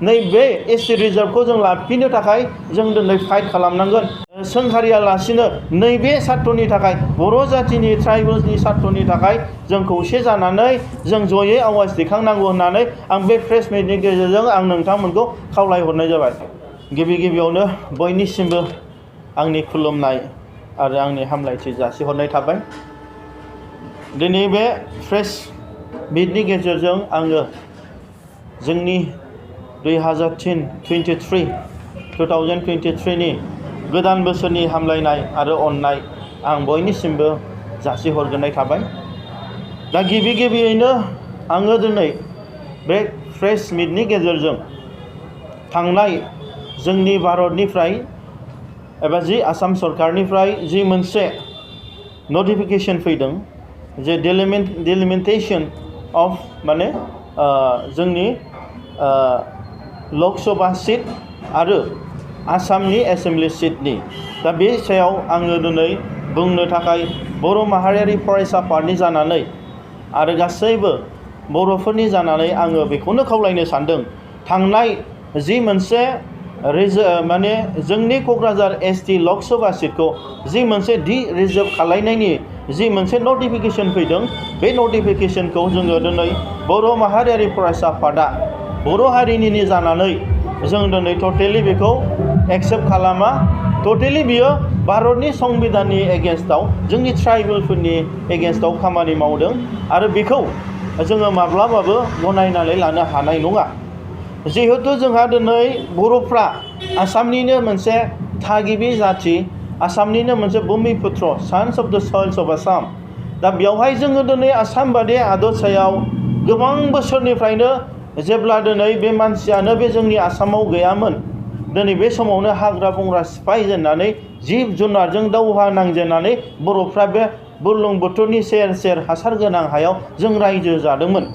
नैबे एसटि रिजार्भखौ जों लाफिनो थाखाय जों दिनै फाइट खालामनांगोन। सोंखारियालासिनो नैबे सार्थनि थाखाय बर' जातिनि ट्राइबेल्सनि सार्थनि थाखाय जों खौसे जानानै जों जयै आवाज दैखांनांगौ होननानै आं बे प्रेस मिटनि गेजेरजों आं नोंथांमोनखौ खावलायहरनाय जाबाय। गिबियावनो बयनिसिमबो आंनि खुलुमनाय आरो आंनि हामलायथि जासिहरनाय थाबाय। दिनै बे प्रेस मिटनि गेजेरजों आङो जोंनि 2023 नि गोदान बोसोरनि हामलायनाय आरो अननाय आं बयनिसिमबो जासिहरग्रोनाय थाबाय। दा गिबियैनो आङो दिनै बे प्रेस मिटनि गेजेरजों थांनाय जोंनि भारतनिफ्राय एबा जि आसाम सरकारनिफ्राय जि मोनसे नटिफिकेसन फैदों जे डिलिमिटेसन अफ माने जोंनि लक सभा सिट आरो आसामनि एसेम्बलि सिटनि दा बे सायाव आङो दिनै बुंनो थाखाय बर' माहारियारि फरायसा आफादनि जानानै आरो गासैबो बर'फोरनि जानानै आङो बेखौनो खावलायनो सानदों। थांनाय जि मोनसे माने जोंनि क'क्राझार एसटि लक सभा सिटखौ जि मोनसे रिजार्भ खालायनायनि जि मोनसे नटिफिकेसन फैदों बे नटिफिकेसनखौ जोङो दिनै बर' माहारियारि फरायसा आफादा बर' हारिनि जानानै जों दिनै टटेलि बेखौ एक्सेप्ट खालामा। टटेलि बियो भारतनि संबिधाननि एगेन्स्टआव जोंनि ट्राइबेलफोरनि एगेन्स्टआव खामानि मावदों आरो बेखौ जोङो माब्लाबाबो गनायनानै लानो हानाय नङा। जिहेतु जोंहा दिनै बर'फ्रा आसामनिनो मोनसे थागिबि जाथि, आसामनिनो मोनसे बुमिपुत्र, सान्स अफ द सइल्स अफ आसाम। दा बेवहाय जोङो दिनै आसाम बादि हादरसायाव गोबां बोसोरनिफ्रायनो जेब्ला दिनै बे मानसियानो बे जोंनि आसामाव गैयामोन, दिनै बे समावनो हाग्रा बंग्रा सिफायजेननानै जिब जुनारजों दावहा नांजेननानै बर'फ्रा बे बुरलुंबुथुरनि सेर सेर हासार गोनां हायाव जों रायजो जादोंमोन।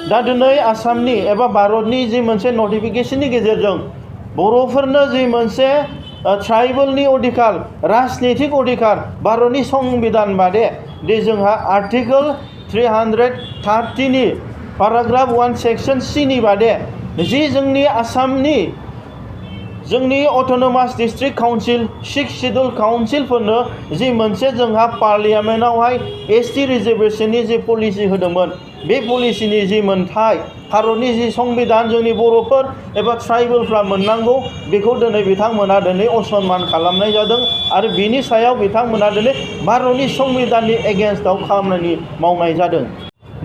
दा दिनै आसामनि एबा भारतनि जि मोनसे नटिफिकेसननि गेजेरजों बर'फोरनो जि मोनसे ट्राइबेलनि अधिकार, राजनितिक अधिकार भारतनि संबिधान बादे दि जोंहा आर्टिकोल 330 नि पेराग्राफ 1 सेक्सन C नि बादे जि जोंनि आसामनि जोंनि अट'नमास डिस्ट्रिक्ट काउन्सिल 6 शिड्युल काउन्सिलफोरनो जि मोनसे जोंहा पार्लियामेन्टआवहाय एसटि रिजार्भेसननि जि पलिसि होदोंमोन, बे पलिसिनि जि मोनथाय भारतनि जि संबिधान जोंनि बर'फोर एबा ट्राइबेलफ्रा मोननांगौ बेखौ दिनै बिथांमोना दिनै असनमान खालामनाय जादों आरो बिनि सायाव बिथांमोना दिनै भारतनि संबिधाननि एगेन्स्टआव खामानि मावनाय जादों।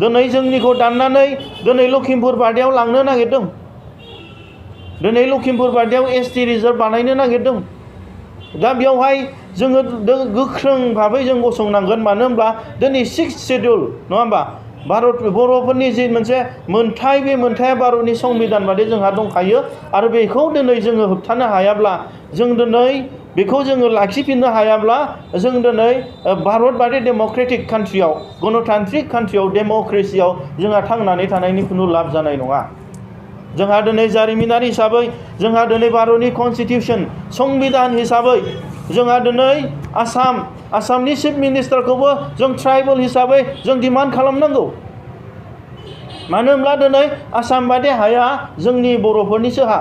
दिनै जोंनिखौ दाननानै दिनै लखिमपुर बादियाव लांनो नागिरदों। दिनै लखिमपुर बादियाव एसटि रिजार्भ बानायनो नागिरदों। दा बेवहाय जोङो गोख्रों भाबै जों गसंनांगोन। मानो होनब्ला दिनै 6 शिड्युल नङा होमबा बर'फोरनि जि मोनसे मोनथाय, बे मोनथाया भारतनि संबिधान बादि जोंहा दंखायो आरो बेखौ दिनै जोङो होबथानो हायाब्ला, जों दिनै बेखौ जोङो लाखिफिननो हायाब्ला, जों दिनै भारत बादि डेम'क्रेटिक कान्ट्रियाव, गणतान्त्रिक कान्ट्रियाव, डेम'क्रेसियाव जोंहा थांनानै थानायनि खुनु लाब जानाय नङा। जोंहा दिनै जारिमिनारि हिसाबै जोंहा दिनै भारतनि कनस्टिटिउसन संबिधान हिसाबै जोंहा दिनै आसामनि चिफ मिनिस्टारखौबो जों ट्राइबेल हिसाबै जों डिमान्ड खालामनांगौ। मानो होनब्ला दिनै आसाम बादि हाया जोंनि बर'फोरनिसो हा।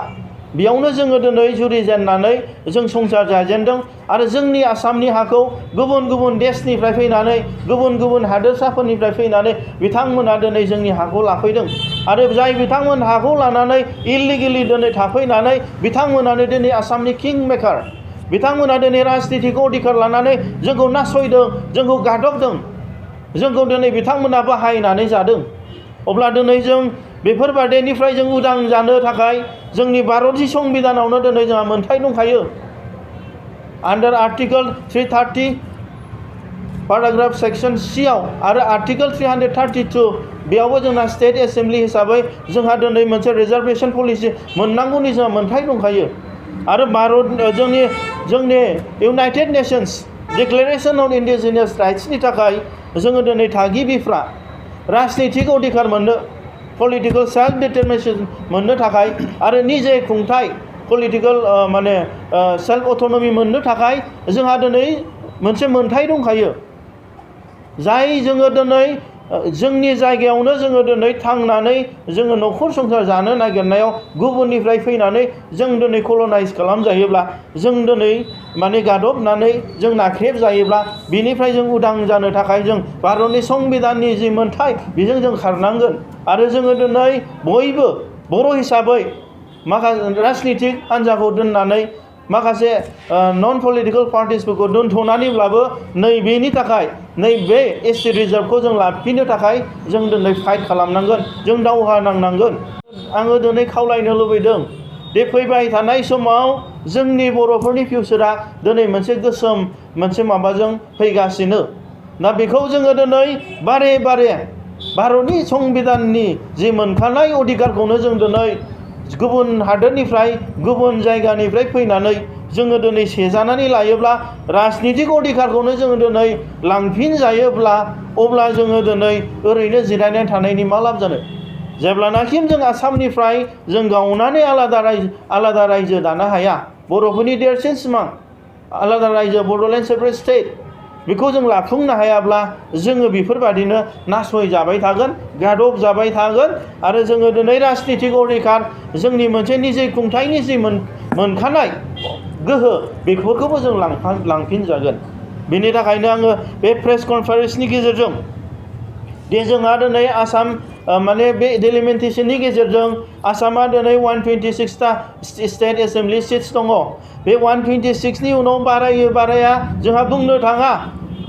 बेयावनो जोङो दिनै जुरिजेननानै जों संसार जाजेनदों आरो जोंनि आसामनि हाखौ गुबुन गुबुन देशनिफ्राय फैनानै, गुबुन गुबुन हादोरसाफोरनिफ्राय फैनानै बिथांमोना दिनै जोंनि हाखौ लाफैदों आरो जाय बिथांमोन हाखौ लानानै इलिगेलि दिनै थाफैनानै बिथांमोनानो दिनै आसामनि किं मेकार, बिथांमोना दिनै राजनितिक अधिकार लानानै जोंखौ नासयदों, जोंखौ गादबदों, जोंखौ दिनै बिथांमोना बाहायनानै जादों। अब्ला दिनै जों बेफोरबादिनिफ्राय जों उदां जानो थाखाय जोंनि भारतनि संबिधानावनो दिनै जोंहा मोनथाय दंखायो। आन्डार आर्टिकोल 330 पेराग्राफ सेक्सन C आव आरो आर्टिकोल 332 बेयावबो जोंना स्टेट एसेम्बलि हिसाबै जोंहा दिनै मोनसे रिजार्भेसन पलिसि मोननांगौनि जोंहा मोनथाय दंखायो। आरो जोंनि इउनाइटेड नेशन्स डिक्लेरेसन अन इन्डिजिनियास राइट्सनि थाखाय जोङो दिनै थागिबिफ्रा राजनितिक अधिकार मोननो, पलिटिकल सेल्फ डिटारमिनेसन मोननो थाखाय आरो निजे खुंथाय पलिटिकल सेल्फ अट'नमि मोननो थाखाय जोंहा दिनै मोनसे मोनथाय दंखायो। जाय जोङो दिनै जोंनि जायगायावनो जोङो दिनै थांनानै जोङो न'खर संसार जानो नागिरनायाव गुबुननिफ्राय फैनानै जों दिनै कलनाइज खालामजायोब्ला, जों दिनै माने गादबनानै जों नाख्रेब जायोब्ला, बिनिफ्राय जों उदां जानो थाखाय जों भारतनि संबिधाननि जि मोन्थाय बेजों जों खारनांगोन। आरो जोङो दिनै बयबो बर' हिसाबै माखासे राजनितिक हान्जाखौ दोननानै माखासे नन पलिटिकेल पार्टिसफोरखौ दोनथ'नानैब्लाबो नैबेनि थाखाय नैबे एसटि रिजार्भखौ जों लाफिननो थाखाय जों दिनै फाइट खालामनांगोन, जों दावहा नांनांगोन। आङो दिनै खावलायनो लुबैदों दे फैबाय थानाय समाव जोंनि बर'फोरनि फिउचारा दिनै मोनसे गोसोम मोनसे माबाजों फैगासिनो। दा बेखौ जोङो दिनै बारे बारे भारतनि संबिधाननि जि मोनखानाय अधिकारखौनो जों दिनै गुबुन हादोरनिफ्राय गुबुन जायगानिफ्राय फैनानै जोङो दिनै सेजानानै लायोब्ला, राजनितिक अधिकारखौनो जोङो दिनै लांफिनजायोब्ला, अब्ला जोङो दिनै ओरैनो जिरायनानै थानायनि मा लाब जानो? जेब्लानाखि जों आसामनिफ्राय जों गावनानै आलादा रायजो दानो हाया, बर'फोरनि देरसिन सिमां आलादा रायजो बड'लेण्ड सेपारेट स्टेट, बेखौ जों लाफुंनो हायाब्ला जोङो बेफोरबादिनो नासयजाबाय थागोन, गादब जाबाय थागोन। आरो जोङो दिनै राजनितिक अधिकार, जोंनि मोनसे निजे खुंथायनि जि मोनखानाय गोहो, बेफोरखौबो जों लांफिनजागोन। बेनि थाखायनो आङो बे प्रेस कनफारेन्सनि गेजेरजों दे जोंहा दिनै आसाम माने बे डेलिमिटेसननि गेजेरजों आसामा दिनै 126टा स्टेट एसेम्बलि सिट्स दङ। बे 126नि उनाव बाराया जोंहा बुंनो थाङा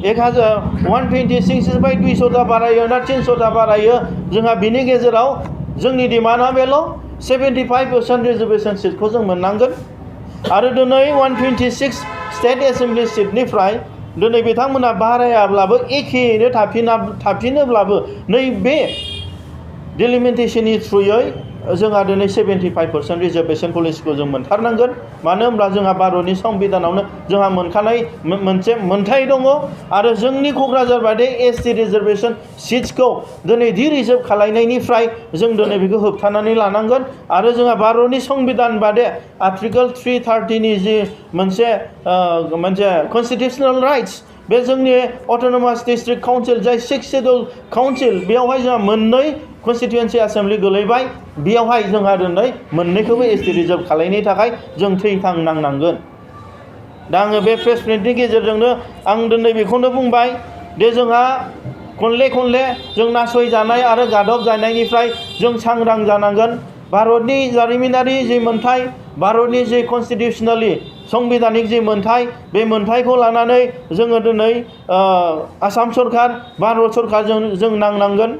126निफ्राय 200टा बारायो ना 300टा बारायो, जोंहा बिनि गेजेराव जोंनि डिमान्डआ बेल' 75% रिजार्भेसन सिटखौ जों मोननांगोन। आरो दिनै 126 स्टेट एसेम्बलि सिटनिफ्राय दिनै बिथांमोना बारायाब्लाबो एखेयैनो थाफिनोब्लाबो नैबे डिलिमिटेसननि थ्रुयै जोंहा दिनै 75% रिजार्भेसन पलिसिखौ जों मोनथारनांगोन। मानो होनब्ला जोंहा भारतनि संबिधानावनो जोंहा मोनखानाय मोनसे मोन्थाय दङ। आरो जोंनि क'क्राझार बादि एसटि रिजार्भेसन सिट्सखौ दिनै रिजार्भ खालायनायनिफ्राय जों दिनै बेखौ होबथानानै लानांगोन। आरो जोंहा भारतनि संबिधान बादे आर्टिकल 330नि जि मोनसे कनस्टिटिउसनेल राइट्स, बे जोंनि अट'नमास डिस्ट्रिक्ट काउन्सिल जाय 6 शेड्युल काउन्सिल, बेयावहाय जोंहा मोननै कनस्टिटिउन्सि एसेम्बलि गोलैबाय। बेयावहाय जोंहा दिनै मोननैखौबो एसटि रिजार्भ खालायनो थाखाय जों थैथां नांनांगोन। दा आङो बे प्रेस मिटनि गेजेरजोंनो आं दिनै बेखौनो बुंबाय दे जोंहा खनले जों नासयजानाय आरो गादब जानायनिफ्राय जों सांग्रां जानांगोन। भारतनि जारिमिनारि जि मोन्थाय, भारतनि जि कनस्टिटिउसनेलि संबिधानिक जि मोन्थाय, बे मोन्थायखौ लानानै जोङो दिनै आसाम सरकार, भारत सरकारजों जों नांनांगोन।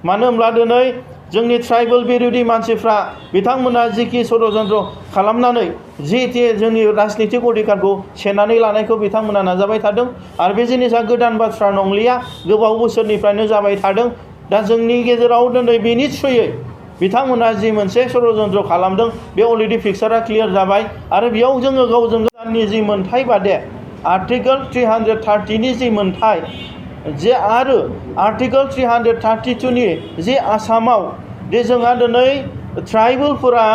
मानो होनब्ला दिनै जोंनि ट्राइबेल बिरोधि मानसिफ्रा बिथांमोना जिखि षड्यन्त्र खालामनानै जोंनि राजनितिक अधिकारखौ सेनानै लानायखौ बिथांमोना नाजाबाय थादों। आरो बे जिनिसा गोदान बाथ्रा नंलिया, गोबाव बोसोरनिफ्रायनो जाबाय थादों। दा जोंनि गेजेराव दिनै बेनि थ्रुयै बिथांमोना जि मोनसे षड्यन्त्र खालामदों, बे अलरेडि पिक्सारा क्लियार जाबाय। आरो बेयाव जोङो गावजों गावनि जि मोन्थाय बादे आर्टिकल 330नि जि मोन्थाय, जे आरो आर्टिकल 332नि जि आसामाव दे जोंहा दिनै ट्राइबेलफोरा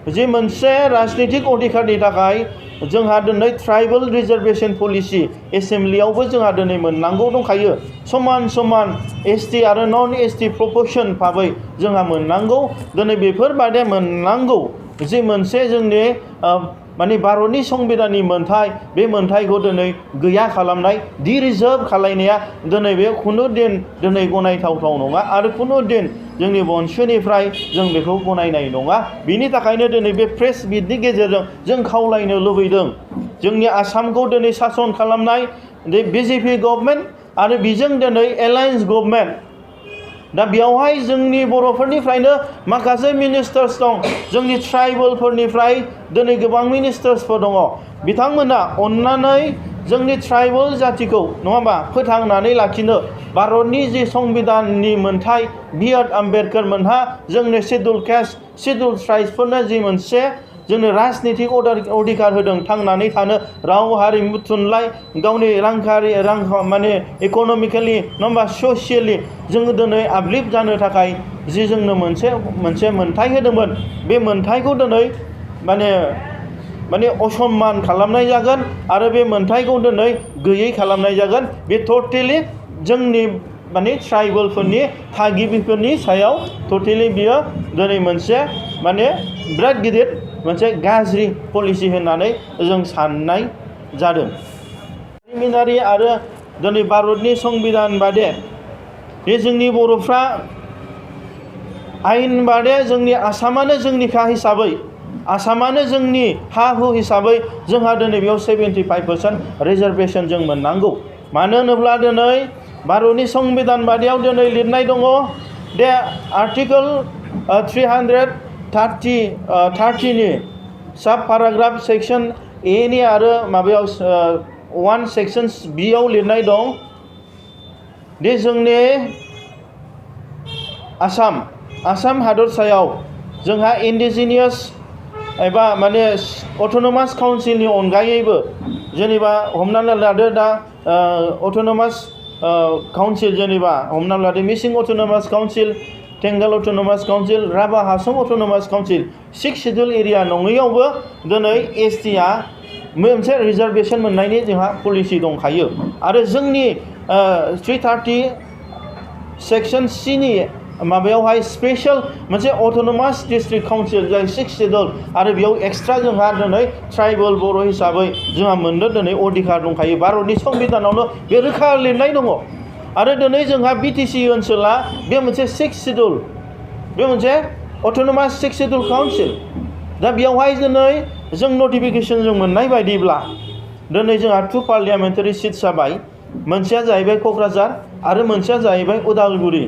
जि मोनसे राजनितिक अधिकारनि थाखाय जोंहा दिनै ट्राइबेल रिजार्भेसन पलिसि एसेम्बलियावबो जोंहा दिनै मोननांगौ दंखायो। समान एसटि आरो नन एसटि प्रपर्सन भाबै जोंहा मोननांगौ। दिनै बेफोरबादि मोननांगौ जि मोनसे जोंनि माने भारतनि संबिधाननि मोन्थाय, बे मोन्थायखौ दिनै गैया खालामनाय, रिजार्भ खालायनाया दिनै बे खुनु दिन दिनै गनायथावथाव नङा। आरो खुनु दिन जोंनि बंशनिफ्राय जों बेखौ गनायनाय नङा। बिनि थाखायनो दिनै बे प्रेस मिटनि गेजेरजों जों खावलायनो लुबैदों, जोंनि आसामखौ दिनै सासन खालामनाय बिजेपि गभर्नमेन्ट आरो बेजों दिनै एलायन्स गभर्नमेन्ट, दा बेयावहाय जोंनि बर'फोरनिफ्रायनो माखासे मिनिस्टार्स दं, जोंनि ट्राइबेलफोरनिफ्राय दिनै गोबां मिनिस्टार्सफोर दङ। बिथांमोना अन्नानै जोंनि ट्राइबेल जातिखौ नङा होमबा फोथांनानै लाखिनो भारतनि जि संबिधाननि मोन्थाय, बि.आर. आम्बेडकार मोनहा जोंनि शेड्युल कास्ट, शेड्युल ट्राइब्सफोरनो जि मोनसे जोंनो राजनितिक अधिकार होदों, थांनानै थानो, राव हारिमु थुनलाइ, गावनि माने इक'नमिकेलि नङा होमबा ससियेलि जोङो दिनै आपलिफ्ट जानो थाखाय जि जोंनो मोनसे मोन्थाय होदोंमोन, बे मोन्थायखौ दिनै माने असम्मान खालामनाय जागोन। आरो बे मोन्थायखौ दिनै गैयै खालामनाय जागोन। बे टटेलि जोंनि माने ट्राइबेलफोरनि थागिबिफोरनि सायाव टटेलि बियो दिनै मोनसे माने बिराद गिदिर मोनसे गाज्रि पलिसि होननानै जों साननाय जादों। जारिमिनारि आरो दिनै भारतनि संबिधान बादे बे जोंनि बर'फ्रा आयेन बादे जोंनि आसामानो जोंनिखा हिसाबै आसामानो जोंनि हा हु हिसाबै जोंहा दिनै बेयाव 75% रिजार्भेसन जों मोननांगौ। मानो होनोब्ला दिनै भारतनि संबिधान बादियाव दिनै लिरनाय दङ दे आर्टिकल 330 नि साब पेराग्राफ सेक्सन ए नि आरो माबायाव 1 सेक्सन बि आव लिरनाय दं दे जोंनि आसाम हादरसायाव जोंहा इन्डिजिनियास एबा माने अट'नमास काउन्सिलनि अनगायैबो जेनेबा हमनानै लादो दा अट'नमास काउन्सिल जेनेबा हमनानै लादो Mising autonomous council, Tengal autonomous council, Rabha Hasong autonomous council 6 schedule area नङैयावबो दिनै एसटिआ मोनसे रिजार्भेसन मोननायनि जोंहा पलिसि दंखायो। आरो जोंनि 330 सेक्सन सि नि माबायावहाय स्पेशल मोनसे अट'नमास डिस्ट्रिक्ट काउन्सिल जाय 6 शिड्युल आरो बेयाव एक्सट्रा जोंहा दिनै ट्राइबेल बर' हिसाबै जोंहा मोननो दिनै अधिकार दंखायो। भारतनि संबिधानावनो बे रोखा लिरनाय दङ। आरो दिनै जोंहा बिटिसि ओनसोला बे मोनसे 6 शिड्युल, बे मोनसे अट'नमास 6 शिड्युल काउन्सिल। दा बेयावहाय दिनै जों नटिफिकेसन जों मोननाय बायदिब्ला दिनै जोंहा 2 पार्लियामेन्टारि सिट जाबाय। मोनसेया जाहैबाय क'क्राझार आरो मोनसेया जाहैबाय उदालगुरि।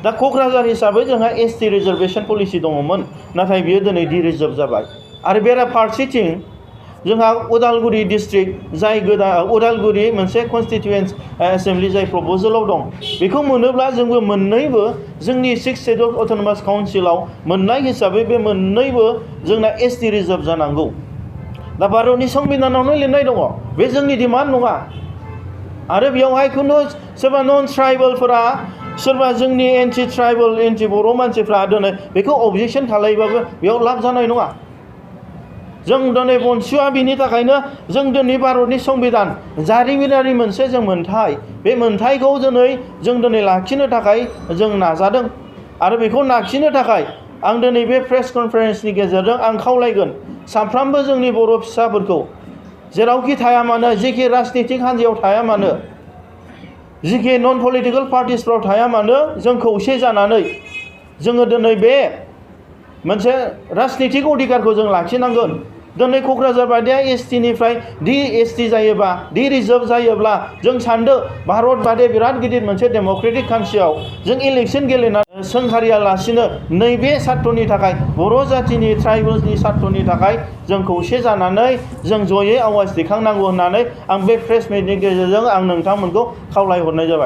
दा क'क्राझार हिसाबै जोंहा एसटि रिजार्भेसन पलिसि दङमोन, नाथाय बियो दिनै डिरिजार्भ जाबाय। आरो बेराफारसेथिं जोंहा उदालगुरि डिस्ट्रिक्ट जाय गोदान उदालगुरि मोनसे कनस्टिटिउयेन्ट एसेम्बलि जाय प्रप'जालाव दं, बेखौ मोनोब्ला जोंबो मोननैबो जोंनि 6 शिड्युल अट'नमास काउन्सिलाव मोननाय हिसाबै बे मोननैबो जोंना एसटि रिजार्भ जानांगौ। दा भारतनि संबिधानावनो लिरनाय दङ, बे जोंनि डिमान्ड नङा। आरो बेयावहाय खुनु सोरबा नन ट्राइबेलफोरा सोरबा जोंनि एन्टि ट्राइबेल एन्टि बर' मानसिफ्रा दिनै बेखौ अबजेक्सन खालामबाबो बेयाव लाब जानाय नङा। जों दिनै बनसुआ बिनि थाखायनो जों दिनै भारतनि संबिधान जारिमिनारि मोनसे जों मोन्थाय, बे मोन्थायखौ जों दिनै लाखिनो थाखाय जों नाजादों। आरो बेखौ लाखिनो थाखाय आं दिनै बे प्रेस कनफारेन्सनि गेजेरजों आं खावलायगोन साफ्रोमबो जोंनि बर' फिसाफोरखौ जेरावखि थाया मानो, जेखि राजनितिक हान्जायाव थाया मानो, जिखि नन पलिटिकेल पार्टिसफ्राव थाया मानो, जों खौसे जानानै जोङो दिनै बे मोनसे राजनितिक अधिकारखौ जों लाखिनांगोन। दिनै क'क्राझार बादिया एसटिनिफ्राय एसटि जायोबा रिजार्भ जायोब्ला जों सानदो भारत बादे बिराद गिदिर मोनसे डेम'क्रेटिक कान्ट्रियाव जों इलेक्सन गेलेनानै सोंखारियालासिनो नैबे सार्थनि थाखाय बर' जातिनि ट्राइबेलनि सार्थनि थाखाय जों खौसे जानानै जों जयै आवाज दैखांनांगौ होननानै आं बे प्रेस मिटनि गेजेरजों आं नोंथांमोनखौ खावलायहरनाय जाबाय।